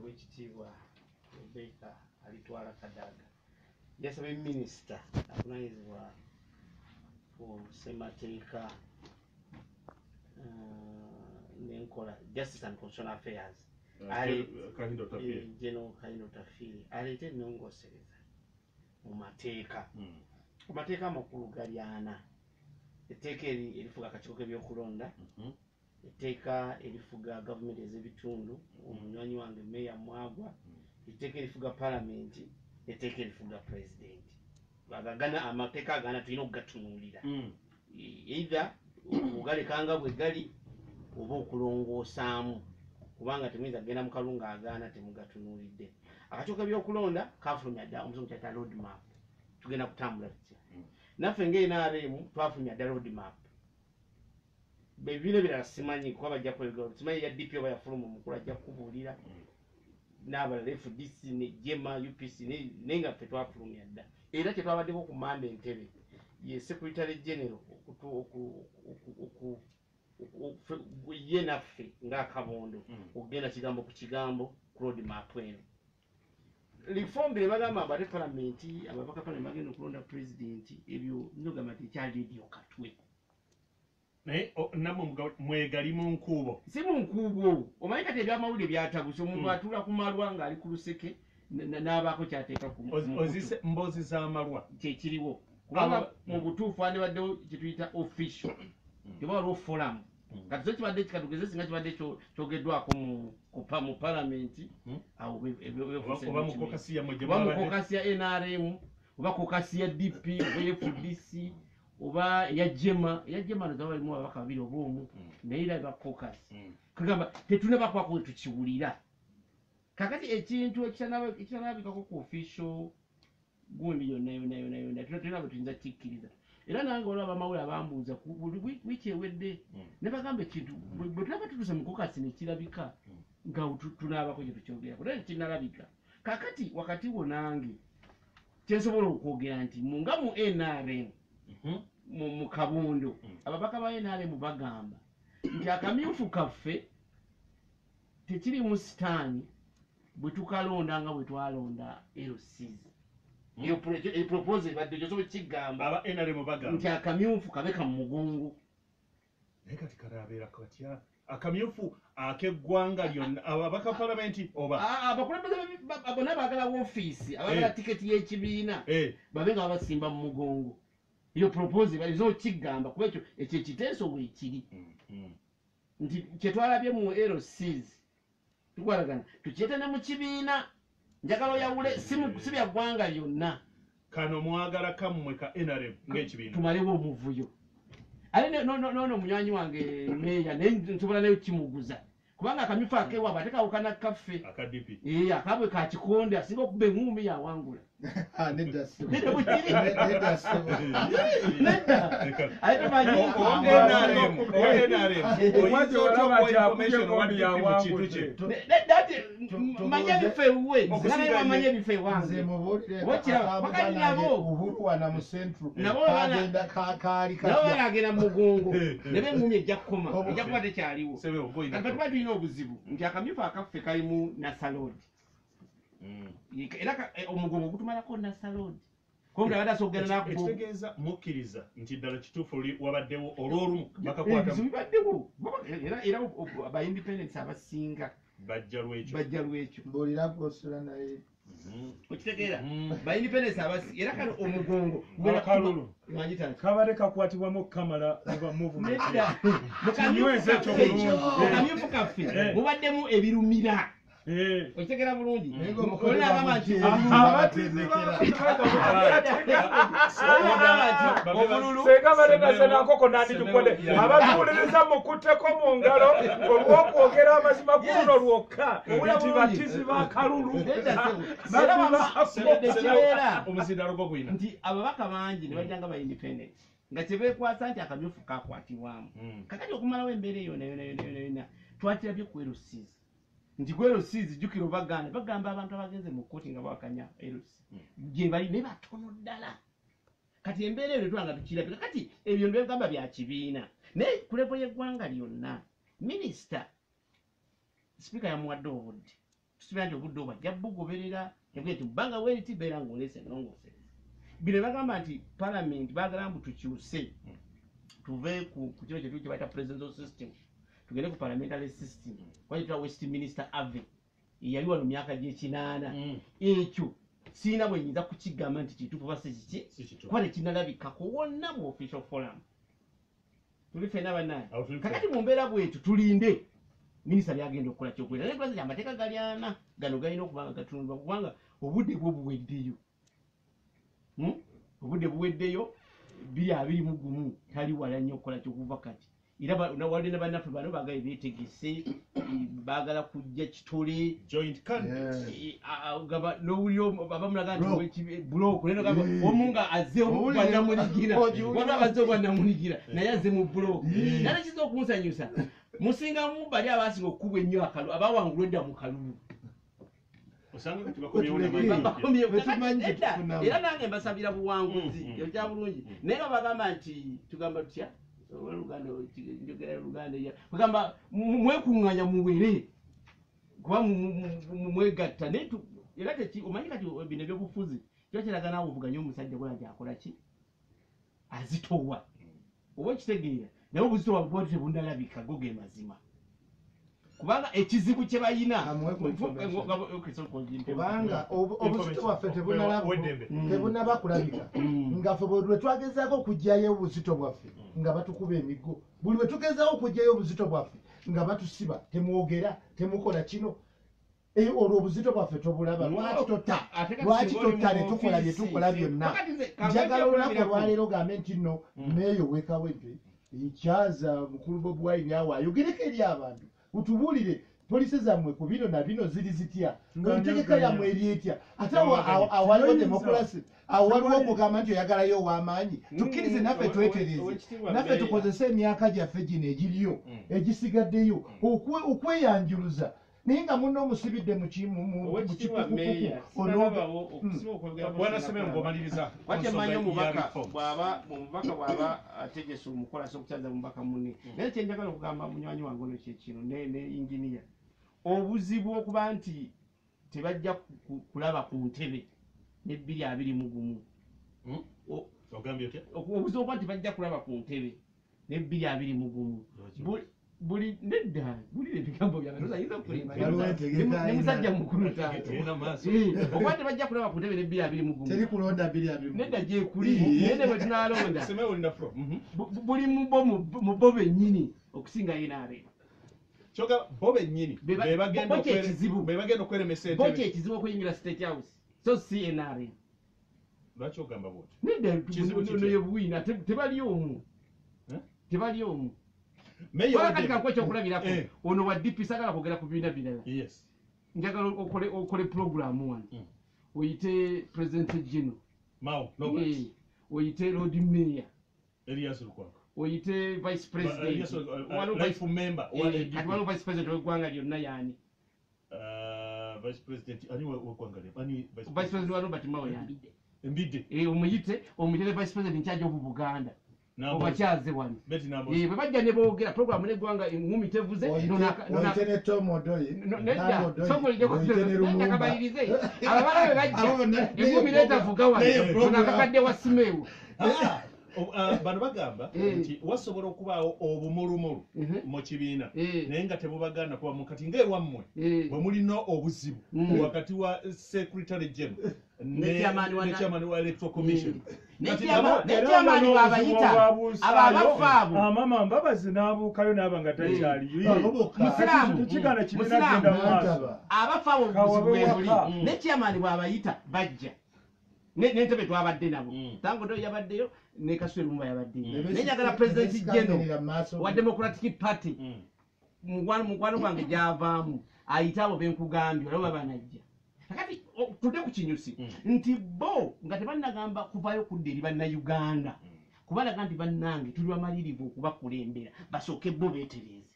Owekitiibwa Rebecca Alitwala Kadaga yasabye minisita avunanyizibwa ku ssemateeka n'enkola, Justice and Constitutional Affairs, Kahinda Otafiire. General Kahinda Otafiire, aleete ennongoosereza mu mateeka. Ku mateeka amakulu gali ana: etteeka eri erifuga akakiiko k'ebyokulonda, etteeka erifuga gavumenti ez'ebitundu, omunywanyi wange meeya Mwagwa, etteeka erifuga palamenti, etteeka erifuga pulezidenti. Agagana amateeka agana tulina okugatunuulira, either ogalekanga bwe gali oba okulongoosaamu, kubanga temuyinza kugenda mu kalulu nga agaana temugatunuulidde. Akakiiko k'ebyokulonda kafulumya dda omuzungu kyayita road map, tugenda kutambula tutya. Naffe nga NRM twafulumya dda road map. Ebibiina ebirala simanyi, kuba bajja kwegala, simanyi ya DP oba yafuluma, omukulu ajja kukubuulira, n'abalala FDC ne JEEMA, UPC, naye nga ffe twafulumya dda. Era kyetwabaddeko ku Mande Entebe ye secretary general ye naffe ng'akabondo okugenda kigambo ku kigambo ku road map eno. Reform bye bagamba mbu ate palamenti, ababaka palamenti bagenda okulonda pulezidenti, ebyo nogamba nti ekyali Radio Katwe. Naye nammwe mwegali mu nkuubo? Si mu nkuubo. Omanyi kati ebyamawulire byatabuse, omuntu atuula ku malwa ng'ali ku luseke n'abaako kyateeka ku mukutu. Ozise mboozi z'amalwa. Kyekiriwo, kubanga mu butuufu wandibaddewo kyetuyita official, teba waliwo forum. Kati so kibadde katugeze singa kibadde kyogeddwako mu palamenti, awo Oba mu caucus yammwe gye oba mu mwabadde. Caucus ya NRM oba caucus ya DP oba FDC oba eya JEEMA. Eya JEEMA noza balimu ababaka babiri oba omu, naye era eba caucus. Kagamba tetunabakwako we tukiwulira. Kakati ekintu ekitanalabikako ku official gundi yonna yonna yonna yonna, tulina bwe tuyinza kikkiriza. Era nange waliwo abamawulire abambuuza ku buli wiiki ewedde, ne bagamba ekintu bwe tulaba tutuuse mu caucus nekirabika nga tunaabako gye tukyogerako, naye tekinnalabika. Kakati wakati wo nange kyensobola okwogera nti nga mu NRM, mu kabondo, ababaka ba NRM bagamba nti akamyufu kaffe tekirimu sitaani bwe tukalonda nga bwe twalonda LCs. Eyo proposal ebadde gyosobola kigamba Aba NRM bagamba nti akamyufu kabe ka mu mugongo. Naye kati kanabeera katya akamyufu ak'eggwanga lyonna, ababaka palamenti oba? Ah, abakulembeze bonna baagala woofiisi, abaagala tiketi y'ekibiina, babe nga babasimba mu mugongo. Eyo proposal bayinza okigamba, kuba ekyo ekiteeso weekiri nti kyetwalabye mu LCs tukwatagana tukyete ne mu kibiina. Njagala oyawule, si bya ggwanga lyonna. Kano mwagala kammwe ka NRM ng'ekibiina. Tumalewo omuvuyo. Ate nono munywanyi wange meeya, naye nsobola nayo kimuguza, kubanga akamyufu akewaabwe ate kawukana kaffe. Aka DP. Ee, akaabwe ka kikonde, asinga okuba eŋŋumi yawangula. Ah, nedda ssebo. Nedda, bwe kiri. Nedda ssebo. Nedda, ate tomanyi. NRM, NRM, oyinza otya okuwa information owa DP mu kintu kye? Nedda, ate manye ebifo ewuwe, Okusinga naye wamanye ebifo ewange. Nze mubuulire. Oba kiraba, wakati nabo Uhuru wana mu Central Nabo kagenda kaali nabo katya? banagenda mu mugongo, naye eŋŋumi ejja kukoma, ejja kuba tekyaliwo. Sebe, ogoyina. Kati tuba tulina obuzibu nti akamyufu akaffe kalimu nasaloodi, era omugongo gutumalako nasaloodi, kuba abadde asobola okugenda nakuba. Ekitegeeza mukkiriza nti ddala kituufu oli wabaddewo olw'olumu bakakwata? Ebizibu bibaddewo era ba independence abasinga Bajja lwekyo. Bajja lwekyo. Mbuulira gw'osula naye. Okitegeera, ba independence abasi era kale omugongo gugenda Akalulu Wangi tata. kabadde kakwatibwamu kamala muba movement. Nedda. Kinyweze ekyo bulungi. Mu kamyufu kaffe mubaddemu ebirumira. Okitegeera bulungi. Naye ng'omukozi Olina agamba nti Abatizi. Obululu Senga badde nankoko nanditukodde, abatuwuliriza mukutteko mu ngalo olw'okwogera amazima ku luno lwokka nti batizi b'akalulu. Ekibeera Omuzindalo gwo gwina. nti ababaka bangi ne bajja nga ba independent nga kyebeekwasa nti akamyufu kakwatibwamu. Kakati okumalawo embeera eyo yona yona yona yona yona, twakirabye ku LCs nti ku LCs, jjukira obagaana bagamba abantu abagenze mu kkooti nga bawakanya LC gye bali, naye batono ddala. Kati embeera eyo netulaba nga tukirabye. Kakati ebyo byegamba bya kibiina, naye ku level y'eggwanga lyonna, minisita, sipiika yamuwadde obudde. Tusubira nti obudde obwo ajja bugoberera nti bbanga weriti beera ng'oleese ennongoosereza. Bino bagamba nti palamenti baagala mbu tukyuse tuve ku kino kye kye bayita presidential system tugende ku parliamentary system kwakitwa Westminster Ave eyali wano myaka gy'ekinaana. Ekyo sirina bwe nyinza kukigamba nti kituufu oba si kiki, kuba tekinnalabikako wonna mu official forum. Tuli ffenna bannange. Kakati mu mbeera bwetyo tulinde minisita byagenda okukola kyokwera, naye pulezidenti amateeka gali ana gano galina okuba nga gatunulwa kubanga obudde bwo buweddeyo. Obudde buweddeyo 2021 tali wala nnyo okukola kyokuva kati. Era wadde ne bannaffe bano baagaye beetegese, baagala kujja kitole joint candidate n'owulira abamulaga nti bulooku naye nogamba omu nga azze bwannamuligira, waliwo abazze obwannamuligira naye azze mu bulooku. Naye kiza okunsanyusa musingamu bali abaasinga okukubwa ennyo akalulu abawangulwa edda mu kalulu. Era nange mbasabira buwanguzi ekya bulungi, naye nga bagamba nti tugamba tutya Oluganda njogera Luganda bagamba mwekuŋŋaanya muwere kuba mwegatta, naye era omanyi kati bino ebyobufuzi kiba kiraga naawe ovuganye omusajja gola nti akola ki azitowa oba okitegeera, naye obuzitowa bwati tebunnalabika go ge mazima kubanga ekizibu kye balina kubanga obuzito bwaffe tebunnaba kulabika nga ffe bwe twagezaako okuggyayo obuzito bwaffe nga batukuba emiggo, buli bwe tugezaako okuggyayo obuzito bwaffe nga batusiba, temwogera temukola kino, olwo obuzito bwaffe tobulaba. Lwaki totta? Lwaki totta ne tukola bye tukola byonna? Njagala olunaku olwaleero gambe nti nno meeyo w'Ekawempe ekyaza mukulu Bobi Wine awo ayogereko eri abantu, utubuulire polisi zammwe ku bino na bino ziri zitya, entegeka yammwe eri etya, ate awaliwo demokulasi, awo waliwo okugamba nti oyagalayo ow'amaanyi. Tukkirize naffe twetereeze, naffe tukozese emyaka gyaffe gino egiriyo egisigaddeyo okweyanjuluza, naye nga munno omusibidde mu kikukukuku. Wakyemmanyi omubaka bw'aba ategese omukola asobola okukyaza mubaka munne, naye kyenjagala okugamba munywanyi wange ono kyekino ne inginiya, obuzibu okuba nti tebajja kulaba ku ntebe ne 2021. Obuzibu okuba nti bajja kulaba ku ntebe ne 2021 buli nedda bulira ebigambo byange ayinza okulimba ne musajja mukulu taata okuba tebajja kulaba ku ntebe ne 2021 teri kulonda 2021 nedda gyekuli naye ne bwe tunaalonda buli mu bo bennyini okusinga NRM. Kyokka bo bennyini be bagenda okweremesa entebe, bo kyekizibu okuyingira State House so si NRM. Lwaki ogamba bw'otyo? Nedda bwina tebali omu, tebali omu. Kati kankuwe ekyokulabirako, ono wa DP sagala kwogera ku bibiina birala, njagala okole pulogulaamu wano oyite President General, oyite Lord Mayor, oyite Vice President, kati waliwo Vice President w'eggwanga lyonna yaani? Vice President wa Robert Mao yaani? Omuyite omuyite Vice President nkyajja obu Buganda obakyaze wano bwe bajja ne boogera pulogulaamu n'eggwanga eŋŋumi tevuze kabalirize ababala bwe bajja eŋŋumi neetavuga wano ono akakadde wa Simeewo. Bano bagamba nti wasobola okubaawo obumulumulu mu kibiina naye nga tebubagaana kuba mukati ng'ewammwe bwe mulina obuzibu wakati wa Secretary General ne chairman wa Electoral Commission. Ne chairman bw'abayita abo abafa abo amama Mbabazi n'abuukayo n'aba nga takyaliyo. Musiraamu kigaana kibiina genda mu maaso. Abafa abo obuzibu bwe buli ne chairman bw'abayita bajja n'entebe twabadde nabo, Tango Doyo yabaddeyo ne Kasule Lumumba yabaddeyo, naye njagala President General wa Democratic Party mukwano gwange gy'avaamu ayite abo benkugambye olaba banajja. Kakati tudde ku kinyusi nti bo nga tebannagamba kuvaayo kudda eri bannayuganda kubalaga nti bannange tuli bamalirivu okubakulembera basooke bo beetereeze.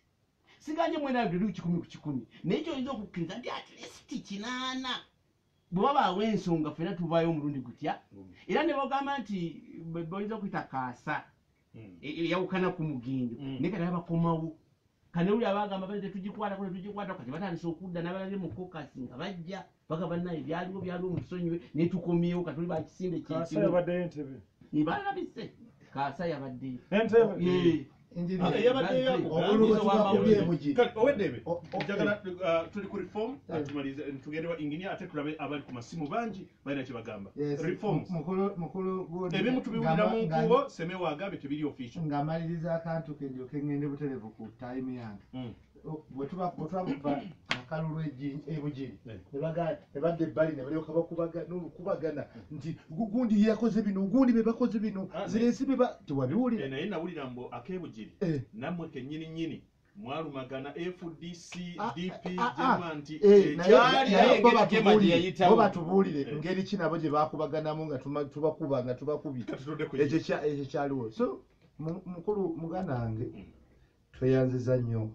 Siganye mwena tuli 100 ku 100, naye kyoyinza okukkiriza nti at least 80 bwe wabaawo ensonga ffenna tuvaayo omulundi gutya, era ne bagamba nti boyinza okuyita kaasa eyawukana ku mugendo naye kati abakomawo. Kane uli abagamba bali tetugikwatako tetugikwatako, kati batandise okudda n'abalabye mu kokasi nga bajja bagamba naye byaliwo byaliwo mutusonyiwe naye tukomyewo katuli bakisinde Kaasa kyekimu. yabaddeyo Entebbe. Ne balabise Kaasa yabaddeyo. Entebbe. Yabaddeyo Obululu bwe tubakubye e Bugiri. Kale, oweddebe O- njagala tuli ku reform, tumalize tugende wa engineer ate tulabe abali ku masimu bangi balina kye bagamba. Yes, Reforms. mukulu mukulu gundi Ebimu tubiwulira mu nga- nkubo, Semewo agambye tebiri official. Nga maliriza akantu ke ndyoke ngende butereevu ku time yange. Bwe twakuba akalulu e Bugiri, ne badda ebbali ne balyoka n'olukubagana nti gundi yakoze bino, gundi be bakoze bino, zino ensi be tewabiwulira. Naye nawulira mbu ak'ebugiri nammwe kennyini nnyini mwalumagana FDC, DP, Jema nti Naye kyali naye bo engeri Jema gye batubuulire, yayitamu. bo batubuulire ngeri ki nabo gye bakubaganamu nga tubakuba nga tubakubye. Kati tudde ku Ekyo ekyo kyaliwo. So mukulu muganda wange, tweyanziza nnyo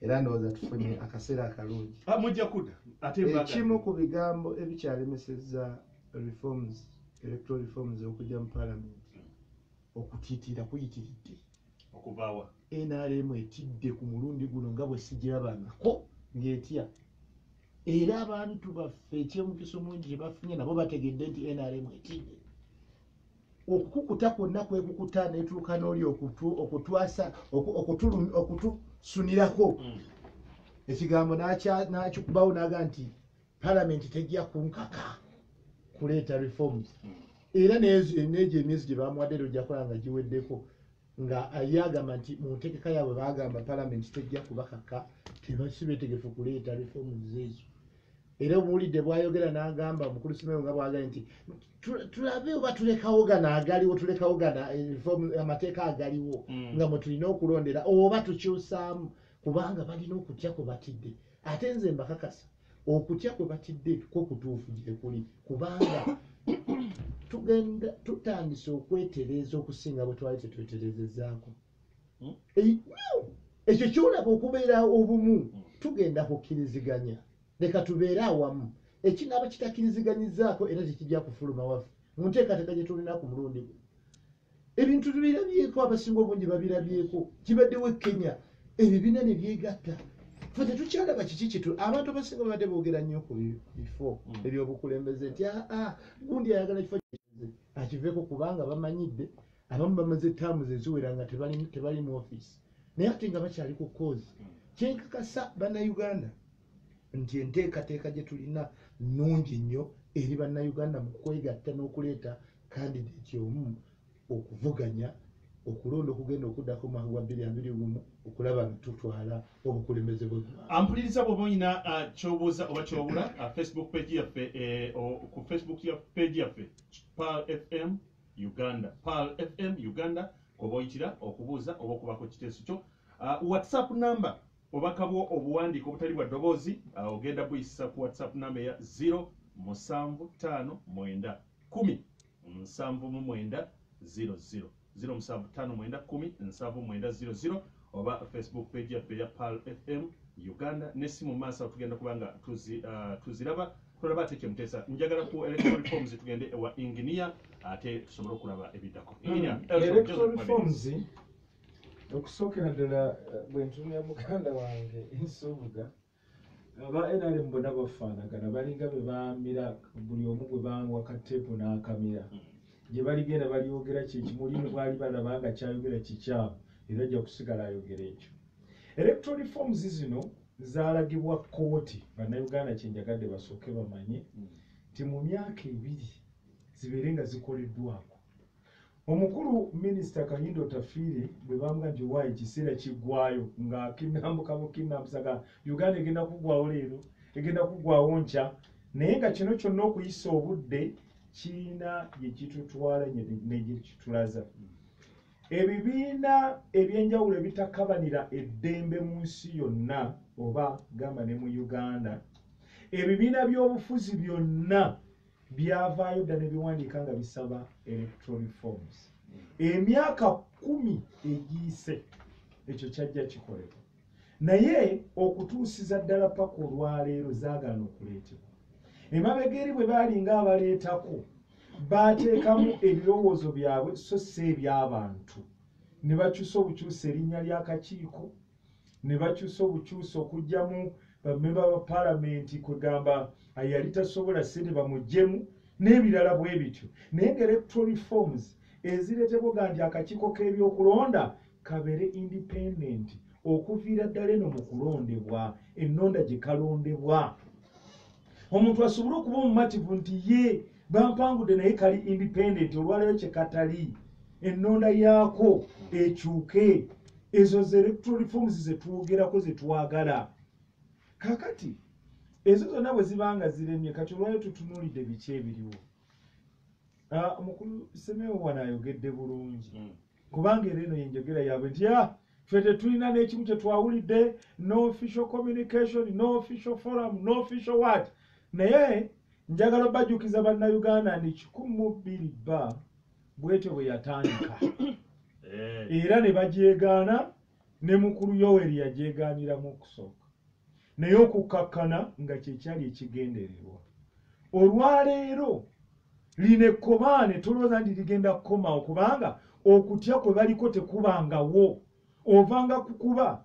era ndowooza tufunye akaseera akalungi. Mujja kudda ate mbaga. Ekimu ku bigambo ebikyalemesezza reforms, electoral reforms okujja mu parliament, okutiitira kuyitiridde. Okuvaawa. NRM etidde ku mulundi guno nga bwe sigirabangako ng'etya, era abantu baffe ekyomukisa omungi kye bafunye nabo bategedde nti NRM etidde. Okukukuta kwonna kwekukuta netuuka n'oli okutwasa, okutusunirako ekigambo n'akikubawo n'aga nti parliament tejja kunkaka kuleeta reforms. Era n'egyo emyezi gye bamuwadde era ojja kulaba nga giweddeko nga ye agamba nti mu ntegeka yaabwe baagamba parliament tejja kubakaka, tebasi beetegefu kuleeta reforms ezo. Era omuwulidde bw'ayogera n'agamba omukulu Simewo nga bw'agambye nti tulabe oba tulekawo gano agaliwo, tulekawo gano, reform, amateeka agaliwo nga mwe tulina okulondera oba tukyusaamu, kubanga balina okutya kwe batidde. Ate nze mbakakasa okutya kwe batidde kwo kutuufu gye kuli, kubanga tugenda tutandise okwetereeza okusinga bwe twali tetwetereezezaako. No! Ekyo kyolaba okubeera obumu, tugenda kukkiriziganya, leka tubeere awamu. Ekinaaba kitakkiriziganyizaako era tekijja kufuluma waffe mu nteekateeka gye tulina ku mulundi guno. Ebintu tubirabyeko, abasinga obungi babirabyeko, kibaddewo e Kenya, ebibiina ne byegatta. Ffe tetukyalaba kiki kitu. Abantu abasinga babadde boogera nnyo ku bifo ebyobukulembeze nti aa gundi ayagala kifo akiveeko, kubanga bamanyidde abamu bamaze taamu eziwera nga tebali mu ofiisi, naye ate nga bakyali ku koozi. Kyenkakasa bannayuganda nti enteekateeka gye tulina nnungi nnyo eri bannayuganda mu kwegatta n'okuleeta kandidate omu okuvuganya okulonda okugenda okuddako omwaka gwa 2021 okulaba nga tutwala obukulembeze bw'eggwanga. Ampuliriza, bw'oba olina ky'obuuza oba ky'obula, Facebook page yaffe, ku Facebook ya page yaffe Pearl FM Uganda, Pearl FM Uganda, oba oyitira okubuuza oba okubako kiteeso kyo. WhatsApp number, obubaka bwo obuwandiika obutali bwa ddoboozi, ogenda buyisa ku WhatsApp number eya 0 7 5 9 10 79 00, 0 7 5 9 10 79 00, oba Facebook page yaffe eya Pearl FM Uganda. N'essimu maaso awo tugenda kubanga tuziraba, tulaba ate kyemuteesa. Njagala ku electoral reforms tugende ewa engineer ate tusobole okulaba ebiddako. Engineer Elton Electoral Joseph reforms, okusookera ddala, bwe ntunula muganda wange Nsubuga, aba NRM bonna bafaanagana, balinga be bamira buli omu gwe bamuwa kateepu n'akamira. Gye baligenda balyogera kyekimu, lino bwali balaba nga kyayogera kikyamu, era ajja kusigala ayogera ekyo. Electoral reforms zino zaalagibwa kkooti. Bannayuganda kyenjagadde basooke bamanye nti mu myaka 2 zibeere nga zikoleddwako. Omukulu Minisita Kahinda Otafiire bwe bamuga nti waayi ekiseera kiggwayo ng'akinambuka bukinambusaga Uganda egenda kuggwawo leero, egenda kuggwawo nkya, naye nga kino kyonna okuyisa obudde kirina gye kitutwala ne gye kitulaza. Ebibiina ebyenjawulo ebitakabanira eddembe mu nsi yonna oba gamba ne mu Uganda, ebibiina by'obufuzi byonna byavaayo dda ne biwandiika nga bisaba electoral reforms. Emyaka 10 egiyise ekyo kyajja kikolebwa, naye okutuusiza ddala paka olwaleero zaagaana okuleetebwa. Emabega eri bwe baalinga abaleetako baateekamu ebirowoozo byabwe so si eby'abantu, ne bakyusa obukyusa erinnya ly'akakiiko, Ne bakyusa obukyusa okugyamu bamemba ba paalamenti, kwegamba ayali tasobola ssente bamuggyemu n'ebirala bwe bityo. Naye nga electoral reforms ezireetebwa nti akakiiko k'ebyokulonda kabeere independent okuviira ddala eno mu kulondebwa, ennonda gye kalondebwa, omuntu asobole okuba omumativu nti ye bampangudde naye kali independent. Olwaleero kye katali, ennonda yaako ekyuke. Ezo ze electoral reforms zetwogerako, zetwagala. Kakati ezo zonna bwe ziba nga ziremye, kati olwaleero tutunuulidde biki ebiriwo. Mukulu Semewo wano ayogedde bulungi, kubanga era eno yenjogera yaabwe nti ffe tetulina n'ekimu kye twawulidde, no official communication, no official forum, no official what. Naye njagala obajjukiza Bannayuganda nti 2002 bwetyo bwe yatandika, era ne bagyegaana, ne mukulu Yoweri yagyegaaniramu okusooka, naye okukkakkana nga kyekyali ekigendererwa. Olwaleero lino ekkobaane tolowooza nti ligenda kukomawo, kubanga okutya kwe baliko tekubangawo, ovanga kukuba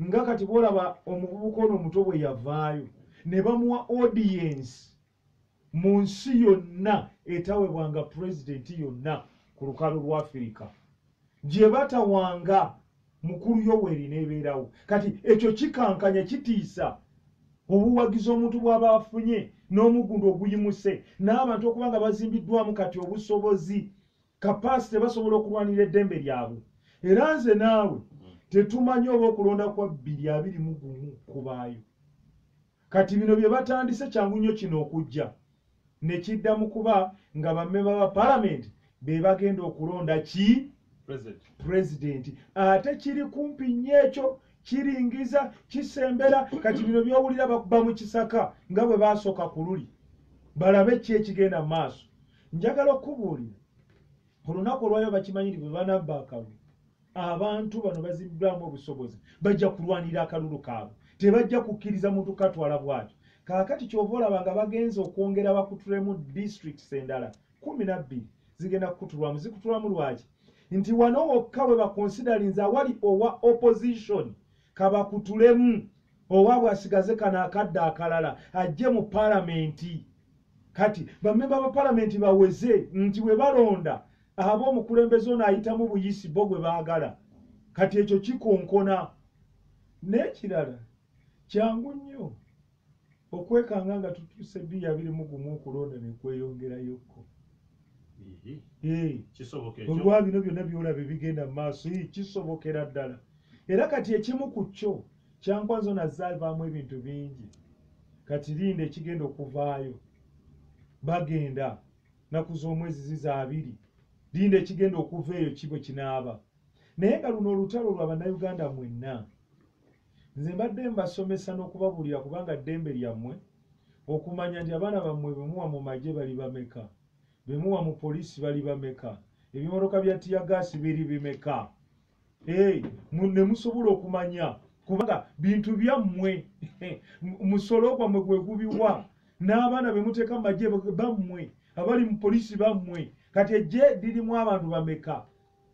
nga kati bwolaba omuvubuka ono omuto bwe yavaayo ne bamuwa audience mu nsi yonna etawebwanga pulezidenti yonna ku lukalu lwa Afirika, gye batawanga mukulu Yoweri n'ebeerawo. Kati ekyo kikankanya, kitiisa obuwagizi omuntu bw'aba afunye n'omugundu oguyimuse n'abantu okuba nga bazimbiddwamu kati obusobozi, capacity, basobola okulwanira eddembe lyabwe. Era nze naawe tetumanyi oba okulonda kwa 2021 kubaayo. Kati bino bye batandise kyangu nnyo kino okujja ne kiddamu, kuba nga bammemba ba palamenti be bagenda okulonda ki pulezidenti, ate kiri kumpi nnyo, ekyo kiringiza kisembera. Kati bino byowulira bakuba mu kisaka nga bwe baasooka ku luli, balabe ki ekigenda mu maaso. Njagala okubuulira, olunaku olwayo bakimanyi nti bwe banabba akalulu, abantu bano bazimbiddwamu obusobozi, bajja kulwanira akalulu kaabwe, tebajja kukkiriza muntu katwala bw'atyo. Kaakati kyova olaba nga bagenze okwongera bakutulemu districts endala 12, zigenda kukutulwamu. Zikutulwamu lwaki? Nti wano wokka bwe baconsiderinze awali owa opposition, kabakutulemu owaabwe asigaze kano akadde akalala ajje mu paalamenti. Kati bamemba ba paalamenti baweze nti bwe balonda aba omukulembeze ono ayitamu buyisi bo gwe baagala. Kati ekyo kikonkona. N'ekirala, kyangu nnyo okwekanga nga tutuuse 2021 okulonda nekweyongerayokko. Olwa bino byonna byolaba ebigenda mu maaso, kisobokera ddala. Era kati ekimu ku kyo Kyankwanzi nazze avaamu ebintu bingi. Kati linda ekigenda okuvaayo, bagenda naku z'omwezi ziza 20, linda ekigenda okuva eyo ki bwe kinaaba. Naye nga luno olutalo lwa Bannayuganda mwenna, nze mbadde mbasomesa n'okubabuulira, kubanga ddembe lyammwe okumanya nti abaana bammwe bemuwa mu magye bali bameka, bemuwa mu poliisi bali bameka, ebimotoka bya teargas biri bimeka, ne musobola okumanya, kubanga bintu byammwe, musolo gwammwe gwe gubiwa, n'abaana be muteeka mu magye bammwe, abali mu poliisi bammwe. Kati eggye lirimu abantu bameka?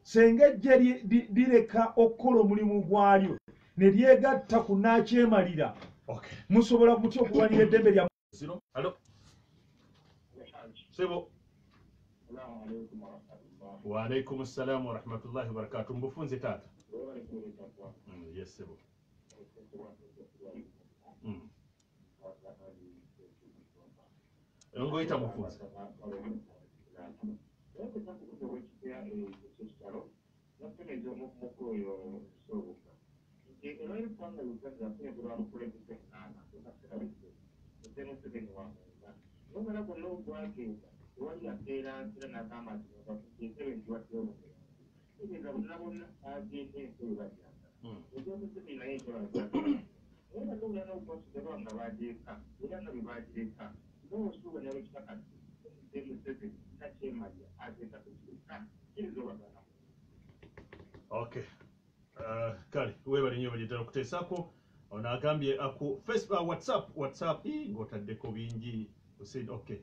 Senga eggye lireka okukola omulimu gwalyo ne lyegatta ku naakyemalira, musobola mutya okulwanira eddembe lyammwe? Sebo. Wa alaikum assalam wa rahmatullahi wa barakatuh. Mbufunze taata. Yes sebo. Ngoyita mufunze. Okay. Kale webale nnyo bali ddala okuteesaako. Ono agambye ku Facebook, WhatsApp ng'otaddeko bingi Hussein. Okay.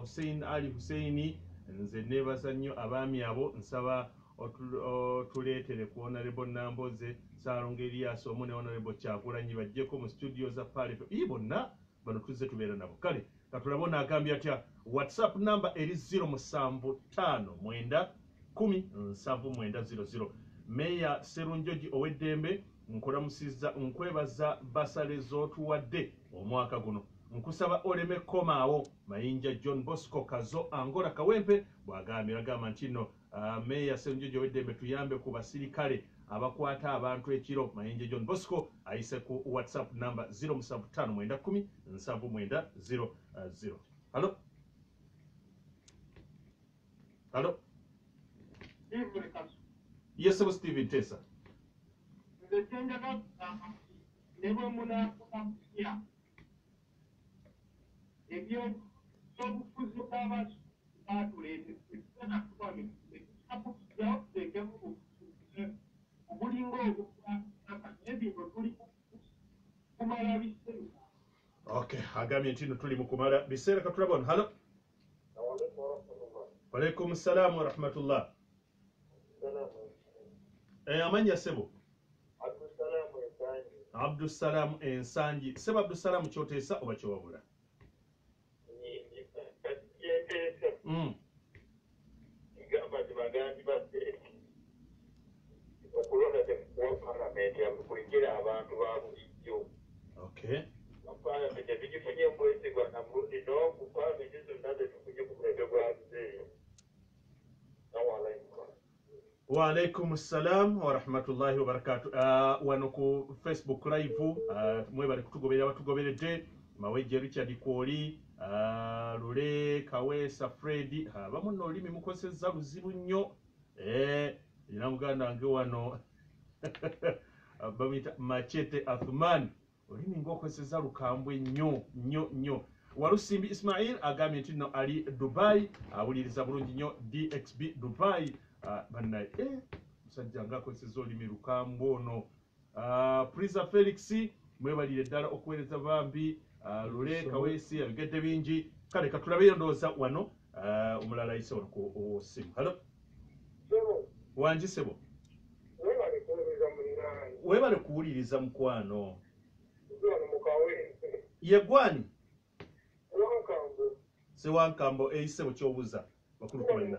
Hussein Ali Husseini, nze neebaza nnyo abaami abo, nsaba Otuleetere ku Honorable Namboze Ssalongo Elias omu ne Honorable Kyagulanyi bajjeko mu studio za Pale ii bonna bano tuzze tubeera nabo. Kale katulabe ono agambye atya. WhatsApp number eri 0759 10 79 00. Meya Serunjogi ow'eddembe, nkulamusizza, nkwebaza basale z'otuwadde omwaka guno, nkusaba oleme komaawo. Mayinja John Bosco Kazo Angola Kawempe bw'agambye. Agamba nti nno Meya Serunjogi ow'eddembe, tuyambe ku basirikale abakwata abantu ekiro. Mayinja John Bosco ayise ku WhatsApp number 0759 10 79 00. Halo, halo. Yes, sir, Steven Tesa. Nze kyenjagala kugamba nti ne bwe munaakola mutya, ebyobufuzi bw'abantu batuleetedde tugenda kuba mikisa tuteekemu obufuzi obulinga obwakabaka, naye bino tuli kumala biseera. Okay, agambye nti nno tuli mu kumala biseera. Katulaba ono. Halo. Walaikum salaam wa rahmatullah. Amannya ssebo? Abdusalamu Ensangi. Ssebo Abdusalamu, kyoteesa oba kyowabula? Gamba nti bagandi baffe, okulonda tekukuwa palamenti kulekera abantu ba bulijjo. Palamenti tetugifunye mwesigwa na mulundi n'ogu, palamenti zonna tetufunye ku mulembe gwa Muzeeyi. Waalaikum salam wa rahmatullahi wa barakatuh. Wano ku Facebook live, mwebale kutugoberera batugoberedde. Mawejje Richard Kwoli, Lule Kaweesa Fred, abamu nno olulimi mukozesezza luzibu nnyo. Era muganda wange wano bamuyita Machete Athman, olulimi ng'okozesezza lukambwe nnyo nnyo nnyo. Walusimbi Ismail agambye nti nno ali Dubai, awuliriza bulungi nnyo DXB Dubai. Bannaye, musajja ng'akozesezza olulimi lukambwe ono. Prisa Felix, mwebalire ddala okuweereza bambi. Lule Kaweesi abigedde bingi. Kale katulabeyo ndowooza wano omulala ayise wano ku simu. Halo, wangi ssebo? Weebale kuwuliriza mukwano. Ye gwani? Sewankambo eyise kyobuuza bakulu kubalina.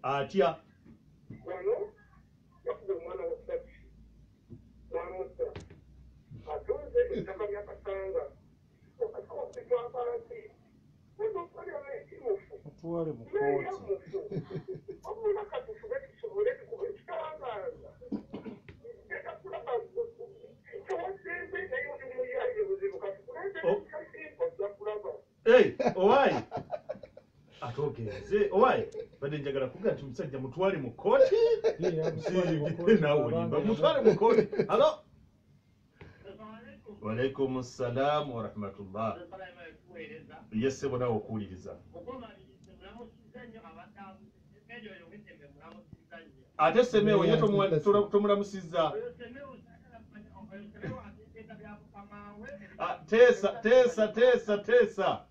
Atya? Wano yakuba omwana wa takisi n'amutta, atunze ettaka lya Kasanga okatwakwansi mufu. Mutwale mu kkooti. Wabula katufube tusobole tukuba ekitangaaza genda kulaba kyewaddembe, naye oli muyaye buzibu katukulembere ojja kulaba. Owaayi ate ogenze owaayi, badde njagala kuga nti musajja mutwale mu kkooti, naawe olimba, mutwale mu kkooti. Halo. Walaikum salam wa rahmatullah. Yes, ssebo, naawe okuwuliriza. Ate Semewo ye tomulamusizza. Teesa teesa teesa teesa.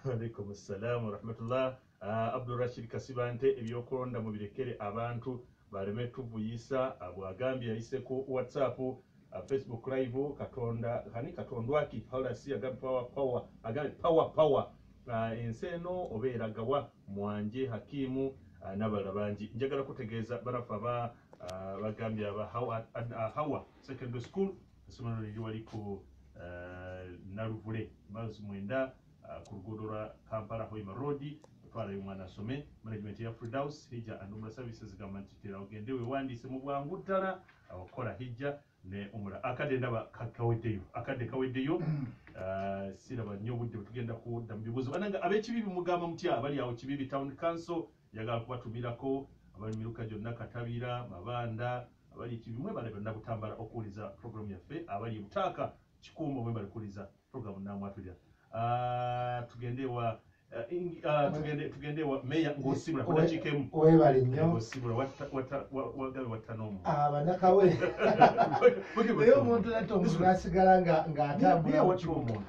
Alaikum salam wa rahmatullah. Abdul Rashid Kasibante, ebyokulonda mubirekere abantu baleme tuvuyisa, bwagambye yayise ku WhatsApp. Facebook live, Katonda hani Katondwaki Holasi agambye power power, agambye power power. Ensi eno obeera gawa Mwanje Hakimu, n'abalala bangi. Njagala kutegeeza banafe aba bagambye aba Hawa Secondary School, essomero liri wali ku Naluvule miles 9. ku luguudo lwa Kampala Hoima Road, otwalayo omwana asome. Management ya Firdaus Hijja and Umrah Services gamba nti tera ogende weewandiise mu bwangu ddala okukola hijja ne umra. Akadde ndaba kaweddeyo, akadde kaweddeyo. Siraba nnyo obudde bwe tugenda kudda mu bibuuzo. Banange ab'Ekibibi mugamba mutya abali awo Kibibi Town Council? Njagala kubatumirako abali miruka gyonna, Katabira, Mabanda, abali Kibibi, mwebale byonna Butambala okuwuliza programu yaffe. Abali Butaaka, Kikuumo, mwebale kuwuliza programu namwatulira. Tugende wa tugende wa meya ng'osiibula ku dakiika emu. Webale nnyo. Ng'osiibula wagabe wattanomu. Abanakawe naye omuntu natte omuntu n'asigala ng'atambula watta omuntu.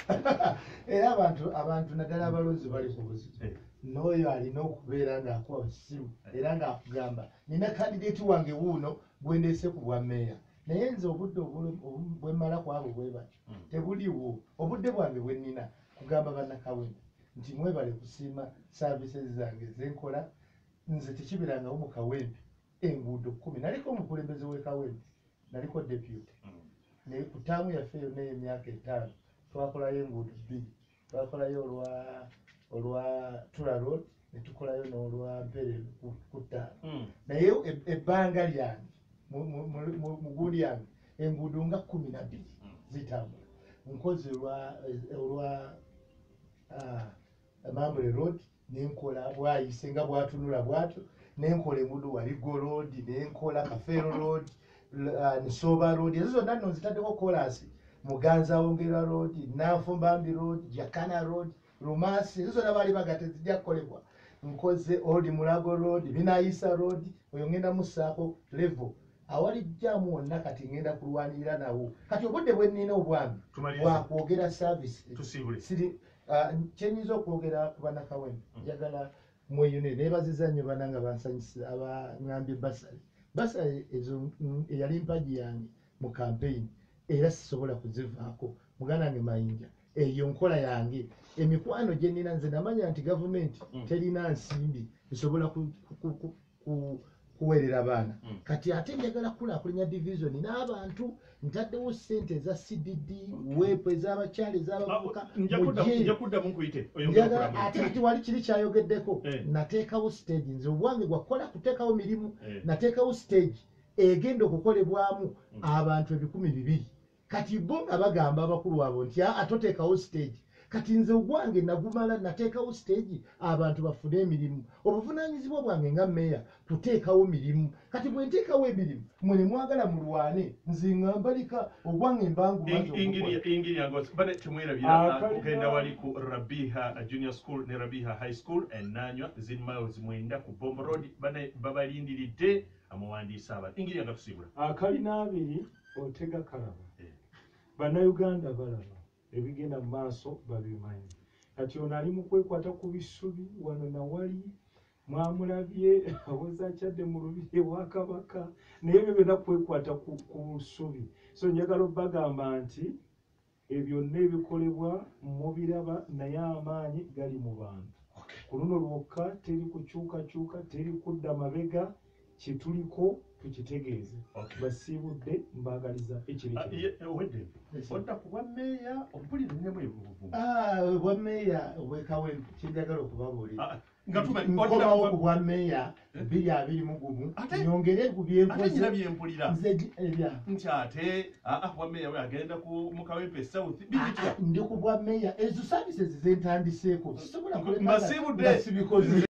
Era abantu naddala abalonzi bali ku buzito. N'oyo alina okubeera ng'akuba ssimu era ng'akugamba nina kandidate wange wuuno gwe ndeese ku bwa meeya, naye nze obudde bwe mmala ku abo bwe batyo tebuliwo. Obudde bwange bwe nnina kugamba bannakawempe nti mwebale kusiima services zange zenkola. Nze tekibeerangawo mu Kawempe enguudo 10. Naliko omukulembeze w'e Kawempe, naliko deputy, naye ku ttaamu yaffe yonna ey'emyaka 5 twakolayo enguudo 2. Twakolayo olwa Tura Road ne tukolayo n'olwa Mpere ku 5. Naye ebbanga lyange mu gundi yange enguudo nga 12 zitambula. Nkoze olwa Mambule Road, nenkola bwayise nga bwatunula bwatyo, nenkola enguudo Waligo Road, nenkola Kafeero Road, Nsoba Road, ezo zonna nno nzitaddeko koolaasi, Muganza Wongera Road, Nanfumbambi Road, Jakana Road, Lumasi, ezo zonna baali bagate zijja kukolebwa. Nkoze Old Mulago Road, Binayisa Road, oyo ngenda mussaako level awali jjaamu wonna. Kati ngenda kulwanirira nawo. Kati obudde bwe nnina obwange bwakwogera service. Kyenyinza okwogera ku bannakawempe, njagala mweyune. Neebaziza nnyo bannange abansanyusa abaŋŋambye basale ezo eyali mpagi yange mu campaign, era sisobola kuzivaako. Muganda wange Mayinja, eyo nkola yange. Emikwano gye nnina, nze namanya nti gavumenti terina nsimbi esobola kuweerera baana. Kati ate njagala kukulaakulanya division n'abantu, ntaddewo ssente eza CDD, weepu ez'abakyala, ez'abavubuka. Ate kati wali kiri kyayogeddeko, nateekawo stage. Nze obwange gwakukola kuteekawo mirimu, nateekawo stage egenda okukolebwamu abantu 2,000. Kati bo nga bagamba abakulu abo nti atoteekawo stage. Kati nze ogwange nagumala, nateekawo stage abantu bafune emirimu. Obuvunaanyizibwa bwange nga meeya kuteekawo mirimu. Kati bwe nteekawo emirimu mwe ne mwagala mulwane, nze ngamba leka ogwange mbangumaze. Ingiri temwerabira kugenda wali ku Rabiha Junior School ne Rabiha High School enanywa ziri miles 9 ku Bombo Road. Bane babalindiridde amuwandiisa abantu. Ingiri nga tusiibula. Akalina abiri otega kalaba. Bannayuganda balaba ebigenda mu maaso, babimanyi. Kati ono ali mu kwekwata ku bisubi wano nawali, mwamulabye awoza akyadde mu lubiri ewa Kabaka, naye ebyo byonna kwekwata ku busubi. So njagala obbagamba nti ebyonna ebikolebwa mubiraba, naye amaanyi gali mu bantu. Ku luno lwokka teri kukyukakyuka, teri kudda mabega, kyetuliko tukitegeeze. Basiibudde, mbaagaliza ekiro Owedde odda ku bwa meeya, ompulire nnemu ebuvumu. Bwa meeya obwekawempe, kyenjagala okubabuulira, nkomawo ku bwa meeya 2021, nyongere ku byenkoze. Byempulira nti ate bwa meeya agenda ku mu Kawempe South, ndi ku bwa meeya. Ezo services zentandiseeko sisobola kuleka nga sibikoze.